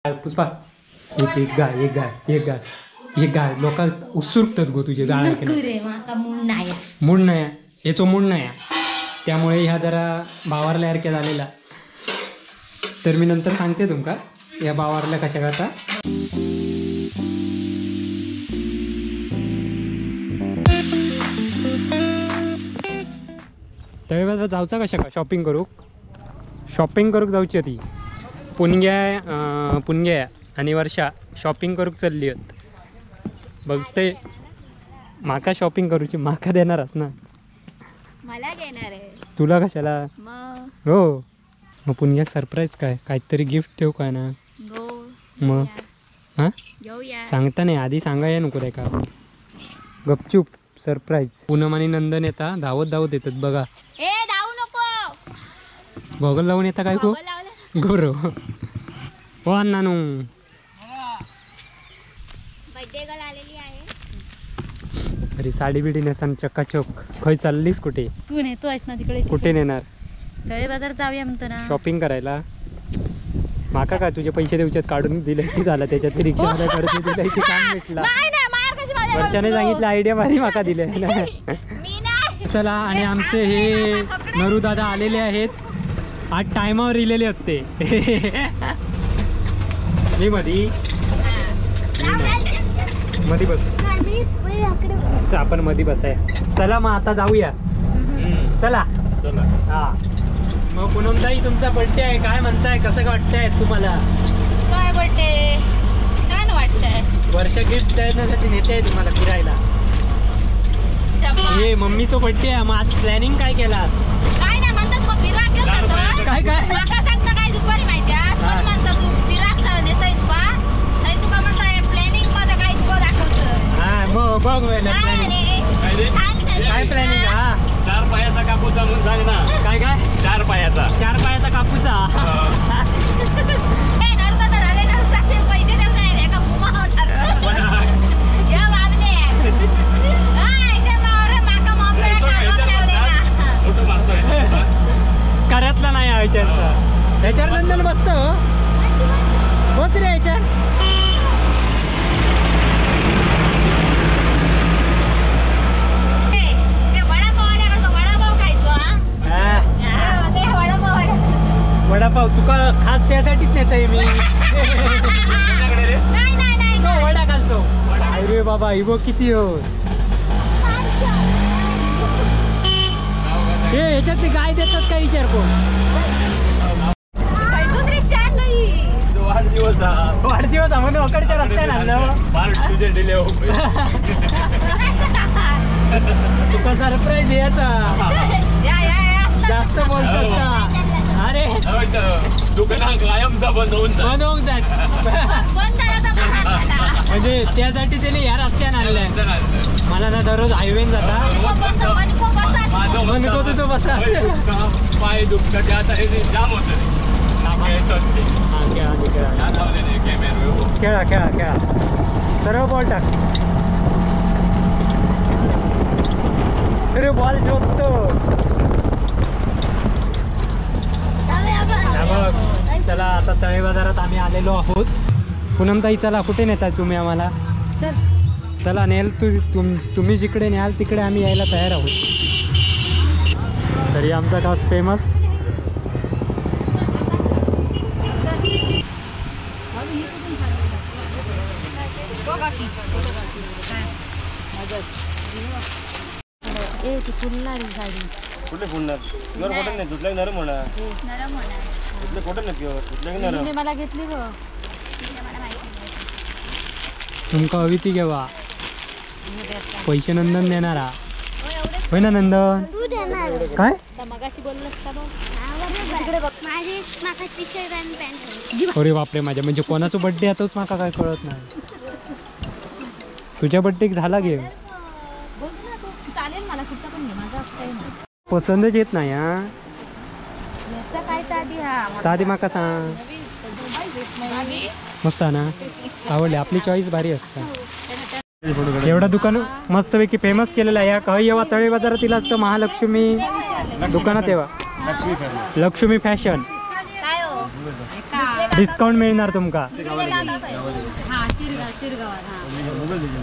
पुष्पा एक एक गाय एक गाय एक गाय एक गाय लोकांक उसुरतात गो तुझे गाय मूड नाही याचो मूड नाही, त्यामुळे ह्या जरा बावारल्यासारख्या झालेला. तर मी नंतर सांगते तुमका या बावारल्या कशा करता. तळेबाजारात जाऊचा कशा का शॉपिंग करूक? शॉपिंग करूक जाऊची ती पुणग्या पुणग्या आणि वर्षा शॉपिंग करूक चलली आहेत. बघते माका शॉपिंग करूची, माका देणारच ना? मला देणार आहे. तुला कशाला? हो मग पुणग्याक सरप्राईज काय काहीतरी गिफ्ट ठेवू काय ना? मग हां सांगता नाही, आधी सांगाय नको ते का गपचूप सरप्राईज. पूनम आणि नंदन येता धावत धावत येतात बघा. ए धावू नको, गॉगल लावून येता काय गो गोरो हो अण्णा नो. बर्थडे गर्ल आलेली आहे. अरे साडी बिडी नेसान चकाचक. खय चाललीस कुठे तू? नेतो आहेस ना तिकडे. कुठे नेणार? तळे बाजार जाऊया म्हणतो ना शॉपिंग करायला. माका काय तुझे पैसे देऊच्यात काढून दिले की झालं, त्याच्यात रिक्षा खर्च दिला की काम भेटला. वर्षाने सांगितलं आयडिया भारी माका दिले. चला आणि आमचे हे नरू दादा आलेले आहेत, आज टायमावर इलेले होते. मी मधी मधी बस, आपण मधी बसाय. चला मग आता जाऊया. चला चला. हा मग पूनमताई तुमचा बर्थडे आहे, काय म्हणताय, कसं वाटतंय तुम्हाला? काय बर्थडे छान वाटतंय. वर्ष गिफ्ट देण्यासाठी नेते आहे तुम्हाला फिरायला. हे मम्मीचं बर्थडे आहे, मग आज प्लॅनिंग काय केला? काय नाही म्हणतात मग फिराक घेऊन जातो. काय काय माका सांगता काय दुपारी माहिती आहे? चल म्हणता तू फिराक नेताय तुका, नाही तुका म्हणता प्लॅनिंग माझं काय तुका दाखवतं. हा मग बघ प्लॅनिंग काय प्लॅनिंग. हा चार पायाचा कापूचा म्हणून सांग ना. काय काय? चार पायाचा, चार पायाचा कापूचा. करातला नाही आहे त्यांचा. ह्याच्यावर नंदन बसत बस रे ह्याच्यावर. वडापाव तुका खास त्यासाठीच नेतय मी. वडा खालचो. अरे बाबा इबो किती हो हे ह्याच्यात ते गाय देतात का विचार कोण? वाढदिवस म्हणून अकडच्या रस्त्याने आणलं. तुका सरप्राईज द्यायचा जास्त बोलतोस का? अरे दुकान कायमचा बंद होऊन जात म्हणजे त्यासाठी त्याने या रस्त्याने आणलंय. मला ना दररोज हायवे जाता मनको तुझं बसा पाय दुखतात आता हे जाम होत. खेळा खेळा खेळा सर्व बॉल टाक. अरे बॉल शोधतो. बघ चला आता तळे बाजारात आम्ही आलेलो आहोत. पूनमताई चला कुठे नेताय तुम्ही आम्हाला? चला नेल तू तुम्ही जिकडे न्याल तिकडे आम्ही यायला तयार आहोत. तरी आमचा खास फेमस कुठले फुलणार? प्युअर कॉटन नाही, दुसऱ्या नरम होणार. नरम होणार. कुठले कॉटन नाही प्युअर, दुसऱ्या नरम. मला घेतली गो. तुमका हवी ती घेवा, पैसे नंदन देणारा होय ना नंदन? काय अरे बापरे माझ्या म्हणजे कोणाचा बर्थडे आताच माका काय कळत नाही. तुझ्या बर्थडे झाला घे पसंतच येत नाही. हा आधी माका सांग. मस्त ना, आवडली. आपली चॉईस भारी असते. एवढा दुकान मस्तपैकी फेमस केलेला आहे. काही येवा तळे बाजारातील असतं महालक्ष्मी दुकानात येवा, लक्ष्मी फॅशन. डिस्काउंट मिळणार तुमका.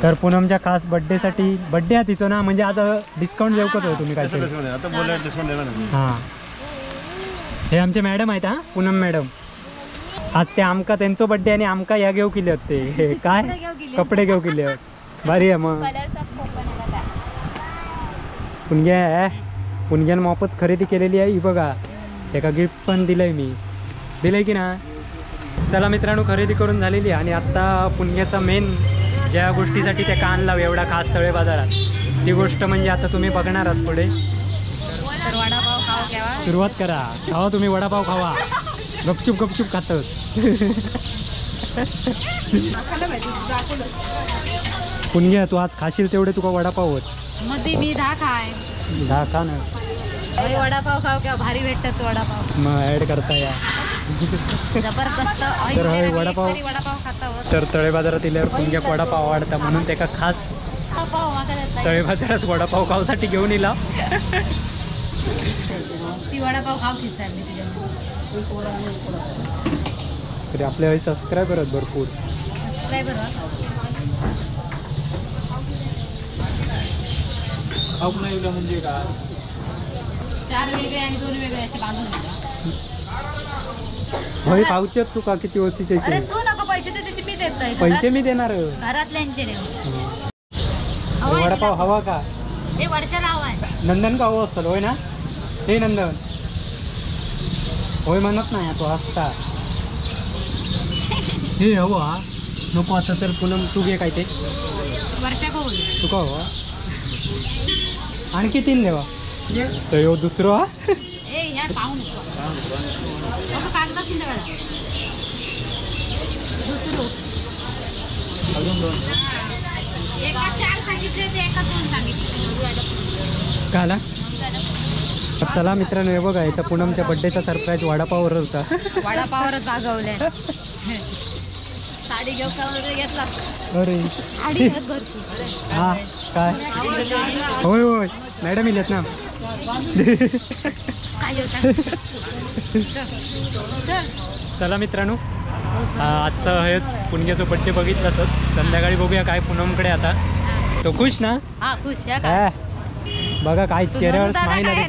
तर पूनमच्या खास बर्थडे साठी, बर्थडे हा तिचो ना, म्हणजे आज डिस्काउंट देऊकच हो तुम्ही काय. हां हे आमचे मॅडम आहेत हा, पूनम मॅडम. आज ते आमका त्यांचो बर्थडे आणि आमका या घेऊ केले होते काय कपडे घेऊ केले. भारी आहे मग. पुणग्या पुणग्यान मापच खरेदी केलेली आहे ही बघा. त्याका गिफ्ट पण दिलंय मी, दिलंय की ना. चला मित्रांनो खरेदी करून झालेली आणि आत्ता पुणग्याचा मेन ज्या गोष्टीसाठी त्या कान लाव एवढा खास तळे बाजारात, ती गोष्ट म्हणजे आता तुम्ही बघणारच पुढे. सुरुवात करा, खावा तुम्ही वडापाव खावा, गपचूप गपचूप खात. पुणग्या तू आज खाशील तेवढे तुका वडापाव होत. मध्ये मी 10 खाय, 10 खा ना. वडापाव खाव किंवा भारी भेटतात वडापाव, मग ऍड करता या जबरदस्त. तर होय वडापाव वडापाव. तर तळे बाजारात इल्यावर पुणग्याक वडापाव आवडता म्हणून त्याका खास तळे बाजारात वडापाव खावसाठी घेऊन इला. ती वडापाव खाव खिसा मी तुझ्या. तरी आपल्या सबस्क्रायबर आहेत भरपूर. सबस्क्रायबर म्हणजे काय 4 वेगळे आणि 2 वेगळे असे बांधून. होय पावचे तुका किती होती त्याचे. अरे तू नको पैसे दे त्याचे, मी देतोय पैसे, मी देणार घरातल्यांचे. वडापाव हवा का? हे वर्षाला हवा आहे. नंदन का हवं असतं होय ना? हे नंदन होय म्हणत नाही तो हसता. हे हवा नको आता. तर पूनम तू घे काय ते. वर्षा का तुका हवा आणखी 3 देवा. तर यो दुसरो हा. ए यार पाहू नको असं कागद असेल ना दुसरो. अजून 2 एका 4 सांगितले होते, एका 2 सांगितले. काय चला मित्रांनो हे बघा इथं पूनमच्या बर्थडेचा सरप्राईज वडापाववर होता. वडापावरच भागवले. साडी घेऊ घेतला. अरे हा काय होय होय मॅडम इलेत ना. चला मित्रांनो आजचं हेच पुणग्याचं बड्डे बघितलं सर. संध्याकाळी बघूया काय पूनमकडे आता. तो खुश ना? हा खुश. बघा काय चेहऱ्यावर स्माईल आहे.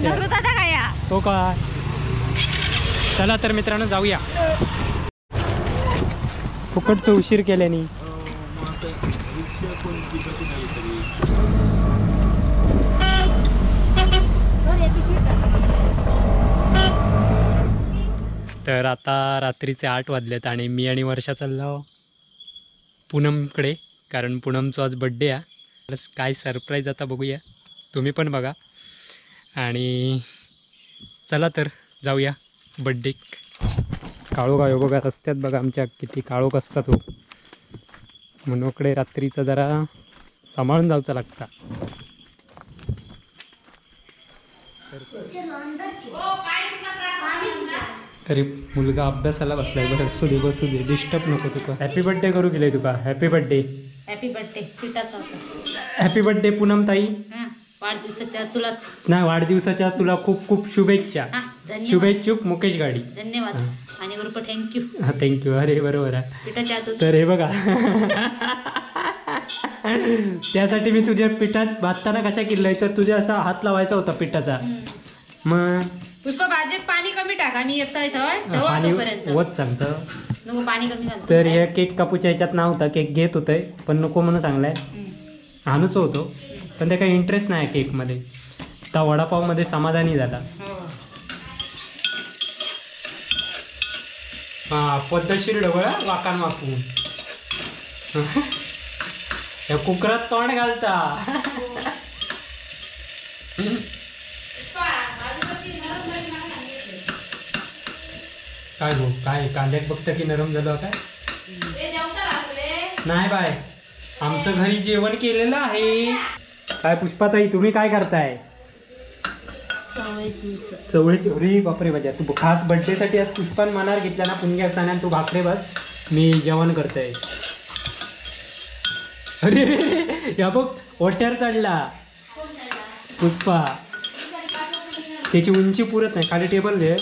तो काय. चला तर मित्रांनो जाऊया. फुकटचं उशीर केल्याने. तर आता रात्रीचे 8 वाजलेत आणि मी आणि वर्षा चाललो पूनमकडे, कारण पूनमचा आज बड्डे आहे. प्लस काय सरप्राईज आता बघूया, तुम्ही पण बघा. आणि चला तर जाऊया बड्डे. काळोख आहे बघा रस्त्यात, बघा आमच्या किती काळोख असतात हो. म्हणून रात्रीचा जरा सांभाळून जायचं लागता. अरे मुलगा अभ्यासाला बसलाय, बरं असू दे बसू दे, डिस्टर्ब नको तुका. हॅपी बर्थडे करू गेले तुका. Happy birthday. Happy birthday पिठाचा. Happy birthday Poonam ताई. वाढदिवसाच्या तुलाच नाही, वाढदिवसाच्या तुला खूप खूप शुभेच्छा. शुभेच्छुक मुकेश गाडी. धन्यवाद आणि बरोबर thank you. हा thank you. अरे बरोबर आहे. तर हे बघा त्यासाठी मी तुझ्या पिठात भाजताना कशा केलंय, तर तुझ्या असा हात लावायचा होता पिठाचा. मग पुष्पा भाजीत पाणी कमी टाका, मी येतोय पाणी वत सांगतं नको पाणी कमी घाल. तर हे केक कापूच्या ह्याच्यात नव्हता, केक घेत होतंय पण नको म्हणून सांगलाय, आणूच होतो पण त्या काही इंटरेस्ट नाही केकमध्ये. त्या वडापावमध्ये समाधानी झाला. हा पद्धतशीर ढवळ वाकान वाकून या कुकरात तोंड घालता. काय गो काय कांद्यात बघता की नरम झालं काय? नाही बाय, आमचं घरी जेवण केलेलं आहे. काय पुष्पाताई तुम्ही काय करताय? चवळीची. अरे बापरे बाजा, तू खास बर्थडे साठी आज पुष्पान मनार घेतला ना पुणग्या असताना, तू भाकरे बस मी जेवण करतोय. अरे या बघ ओट्यावर चढला पुष्पा, त्याची उंची पुरत नाही, खाली टेबल दे.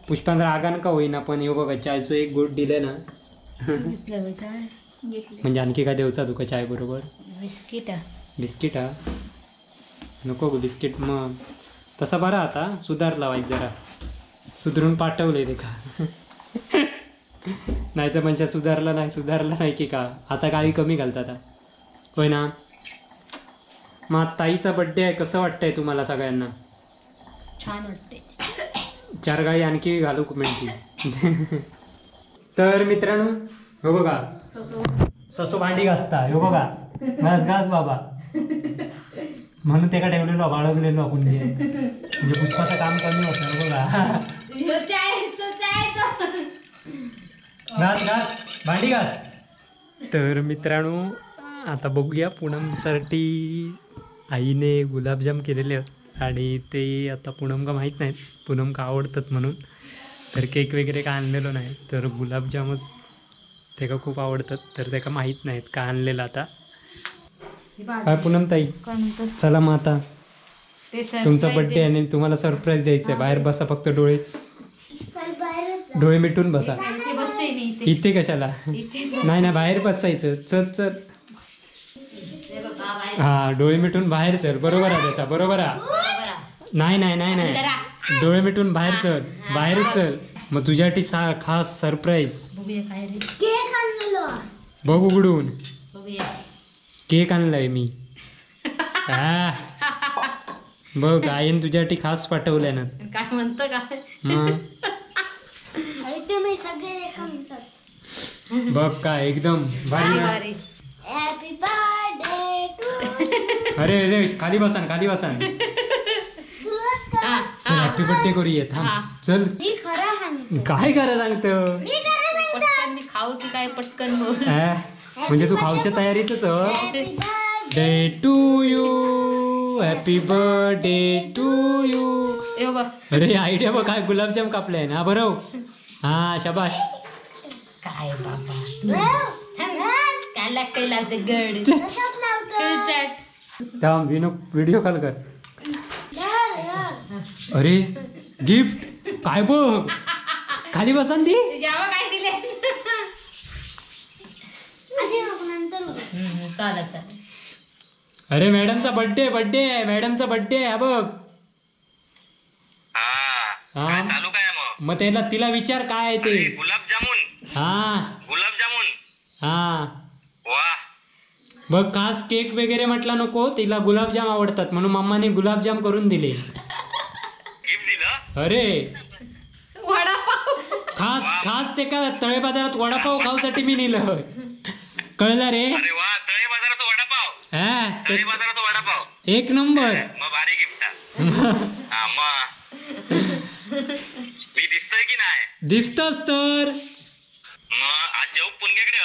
पुष्पान रागान का होईना पण ह्यो बघा चायचो एक गोट दिले ना. म्हणजे आणखी काय देऊचा तुका चाय बरोबर? बिस्किट. बिस्किट हा नको गो बिस्किट. मग तसा बरा आता सुधारला वाईट जरा, सुधरून पाठवले ते का. नाही तर म्हणजे सुधारला नाही, सुधारला नाही की का आता गाळी कमी घालतात. होय ना. मग ताईचा बड्डे आहे, कसं वाटतंय तुम्हाला सगळ्यांना? छान वाटते. 4 गाळी आणखी घालू मिळतील. तर मित्रांनो हो बघा ससो भांडी घासता, हो बघा घास घास बाबा म्हणून ते का ठेवलेलो बाळगलेलो आपण, म्हणजे पुष्पाचं काम कमी होतं. बघा घास घास भांडी घास. तर मित्रांनो आता बघूया पूनमसाठी आईने गुलाबजाम केलेले आहेत आणि ते आता पूनम का माहीत नाहीत, पूनम का आवडतात म्हणून. तर केक वगैरे का आणलेलो नाही, तर गुलाबजामच ते का खूप आवडतात, तर ते का माहीत नाहीत का आणलेलं आता. काय पूनम ताई, चला मग आता तुमचा बड्डे आणि तुम्हाला सरप्राईज द्यायचं आहे. बाहेर बसा फक्त, डोळे डोळे मिटून बसा. इथे कशाला? नाही नाही बाहेर बसायचं. चल चल, हा डोळे मिटून बाहेर चल. बरोबर आहे त्याचा, बरोबर आहे. नाही नाही नाही नाही, डोळे मिटून बाहेर चल, बाहेर चल. मग तुझ्यासाठी खास सरप्राईज. बघ उघडून, केक आणलाय मी. हा बघ आईन तुझ्यासाठी खास पाठवलंय ना. काय म्हणतो काय बघ काय एकदम भारी. अरे अरे खाली बसान, खाली बसान. चल हॅपी बर्थडे करूया. थांब चल. काय करा सांगतो पटकन मी खाऊ की काय पटकन म्हणजे तू खाऊच्या तयारीतच. Day to you, happy birthday to you. अरे आयडिया बघ काय गुलाबजाम कापले ना बरोबर. हा शाबाश. काय बाबा काय लागते लागते गड. थांब विनू व्हिडिओ कॉल कर. अरे गिफ्ट काय बघ, खाली बसन ती. काय दिले अरे मॅडमचा बर्थडे, बर्थडे आहे मॅडमचा बर्थडे आहे बघ. हा मग त्याला तिला विचार काय आहे ते. गुलाबजामुन. हा गुलाबजामुन. हा बघ खास केक वगैरे म्हटला नको, तिला गुलाबजाम आवडतात म्हणून मम्माने गुलाबजाम करून दिले. अरे वडापाव खास खास ते का तळे बाजारात वडापाव खाऊसाठी मी नेलं. कळलं रे? अरे वा, तळे बाजारात वडापाव. हा तळे बाजारात वडापाव एक नंबर. मग भारी गिफ्ट. हा मग मी दिसतोय की नाही? दिसतोस तर. मग आज जाऊ पुणग्याकडे?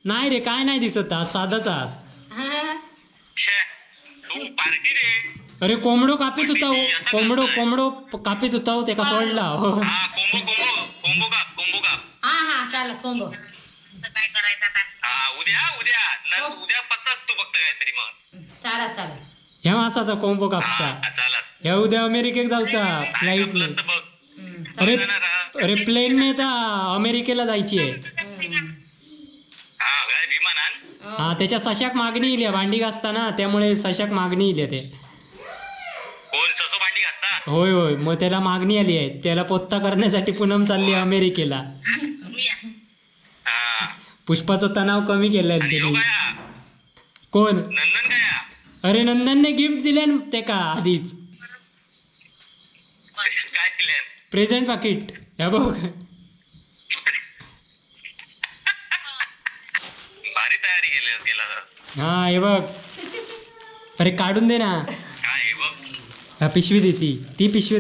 नाही रे काय नाही दिसत आज, साधाच आज. तू पार्टी रे. अरे कोंबडो कापीत होता हो, कोंबडो कोंबडो कापीत होता हो, त्याका सोडला हो. कोंबो कोंबो कोंबो काप, कोंबो काप. हा हा चालेल कोंबो. काय करायचं आता? हा उद्या, उद्या उद्या पत्ताच तू फक्त काहीतरी मग. चालेल चालेल. ह्या मासाचा कोंबो कापता. ह्या उद्या अमेरिकेत जाऊचा फ्लाईटने. अरे अरे प्लेनने तर अमेरिकेला जायची आहे. हा त्याच्या सशाक मागणी इली, भांडी घासताना त्यामुळे सशाक मागणी इली ते. होय होय मग त्याला मागणी आली आहे, त्याला पोत्ता करण्यासाठी पूनम चालली अमेरिकेला. पुष्पाचा तणाव कमी केलाय त्यांनी. कोण? अरे नंदनने गिफ्ट दिले ते का आधीच, प्रेझेंट पाकिट. ह्या बघ हा हे बघ. अरे काढून दे ना. हा पिशवी दे ती, ती पिशवी.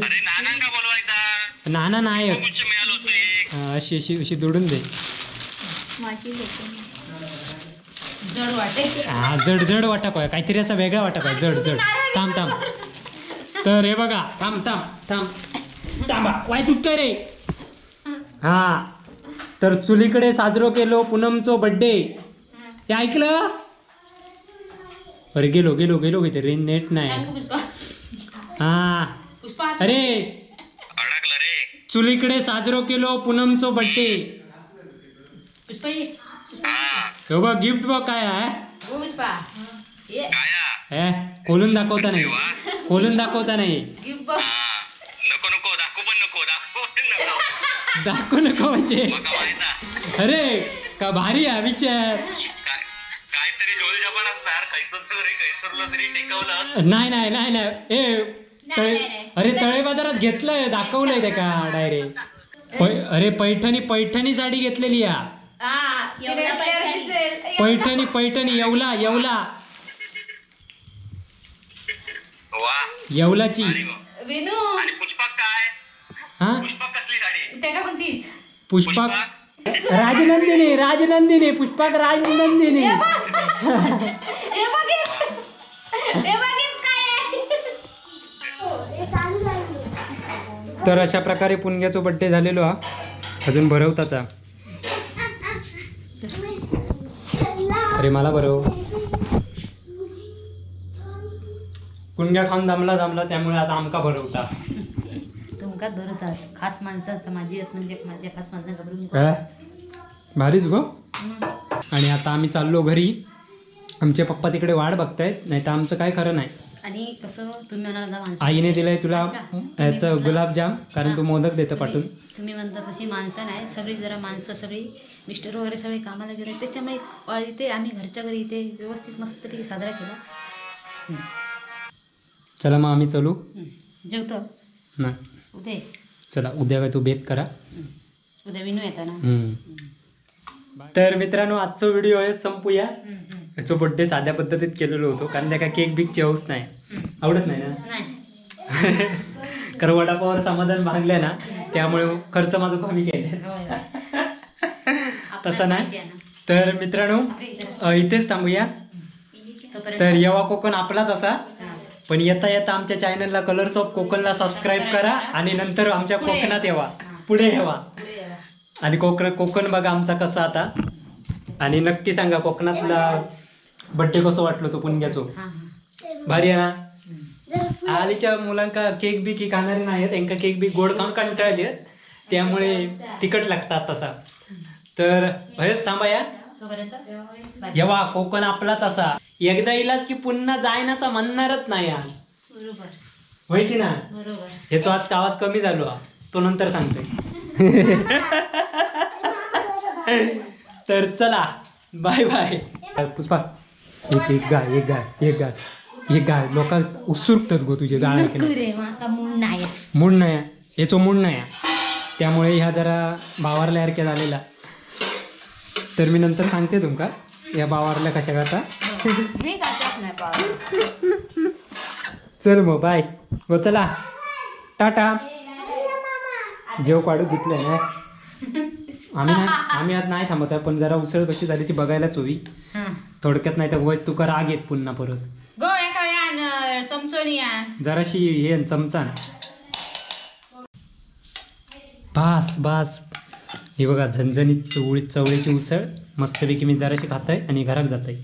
नाना नाही अशी अशी अशी जोडून दे. हा जड जड वाटप आहे काहीतरी, असा वेगळा वाटप आहे जड जड. थांब थांब. तर हे बघा थांब थांब थांब थांबा वाय तुटतोय रे. हा तर चुलीकडे साजरो केलो पूनमचो बड्डे. ते ऐकलं? अरे गेलो गेलो गेलो किती रेंज नेट नाही. हा अरे चुलीकडे साजरो केलो पूनमचो बड्डे. हो बघ गिफ्ट बघ काय आहे. हे खोलून दाखवता नाही, खोलून दाखवता नाही. नको नको दाखवू पण नको, दाखवू पण नको, दाखवू नको म्हणजे. अरे का भारी आहे विचार. काहीतरी झोल जपान असणार, खैसरला तरी टेकवलं. नाही नाही नाही नाही ए अरे तळे बाजारात घेतलंय, दाखवलंय ते का डायरेक्ट. अरे पैठणी, पैठणी साडी घेतलेली या. पैठणी पैठणी येवला, येवला येवलाची. पुष्पक काय? हा पुष्पक कसली साडी? पुष्पक राजनंदिनी, राजनंदिनी पुष्पक राजनंदिनी. तर अशा प्रकारे पुणग्याचा बड्डे झालेलो हा. अजून भरवताचा. अरे मला भरव. पुणग्या खाऊन दमला दमला, त्यामुळे आता आमका भरवता. तुमका भरवता खास माणसांचा माझी म्हणजे माझ्या खास माणसांचा भारीच गो. आणि आता आम्ही चाललो घरी. आमचे पप्पा तिकडे वाट बघतायत, नाही तर आमचं काय खरं नाही. आणि कसं तुम्ही म्हणाला आईने दिलंय तुला याचं गुलाबजाम, कारण तू मोदक देतं पाठवून. तुम्ही म्हणता तशी माणसं नाही सगळी, जरा माणसं सगळी मिस्टर वगैरे सगळे कामाला गेले, त्याच्यामुळे इथे आम्ही घरच्या घरी इथे व्यवस्थित मस्तपैकी साजरा केला. चला मग आम्ही चलू. जेवतो नाही उद्या. चला उद्या काय तू बेत करा, उद्या विनू येता ना. तर मित्रांनो आजचा व्हिडिओ आहे संपूया. याचो बड्डे साध्या पद्धतीत केलेलो होतो, कारण त्या काय केक बिक चेवच नाही, आवडत नाही ना. कारण वडापावर समाधान भागले ना, त्यामुळे खर्च माझा कमी केला तसं नाही. तर मित्रांनो इथेच थांबूया. तर येवा कोकण आपलाच असा, पण येता येता आमच्या चॅनलला कलर्स ऑफ कोकणला सबस्क्राईब करा आणि नंतर आमच्या कोकणात येवा, पुढे येवा आणि कोकण कोकण बघा आमचा कसा आता. आणि नक्की सांगा कोकणातला बड्डे कसं वाटलो तो पुणग्याचो. भारी आहे ना. आलीच्या मुलांका केक बी की खाणारे नाही, त्यांका केक बी गोड खाऊन कंटाळले, त्यामुळे तिखट लागतात तसा. तर भरेच थांबा या. येवा कोकण आपलाच असा, एकदा इलाज की पुन्हा जायनाचा म्हणणारच नाही आज. होय की ना. ह्याचा आज आवाज कमी झालो, तो नंतर सांगतोय. तर चला बाय बाय. पुष्पा एक एक गाय, एक गाय, एक गाय, एक गाय. लोक उसुरतात गो तुझे गाळ. मूड नाही ह्याचो, मूड नाही, त्यामुळे ह्या जरा बावारल्यासारख्या झालेला. तर मी नंतर सांगते तुमका या बावारल्या कशा करता. चल मग बाय गो, चला टाटा. जेव काढू घेतलंय ना आम्ही. नाही आम्ही आज नाही थांबत आहे, पण जरा उसळ कशी झाली ती बघायलाच हवी थोडक्यात, नाही तर वय तुका राग येत पुन्हा परत. जराशी हे चमचा बास बास. हे बघा झणझणीत चवळीची उसळ मस्तपैकी मी जराशी खात आहे आणि घरात जात आहे.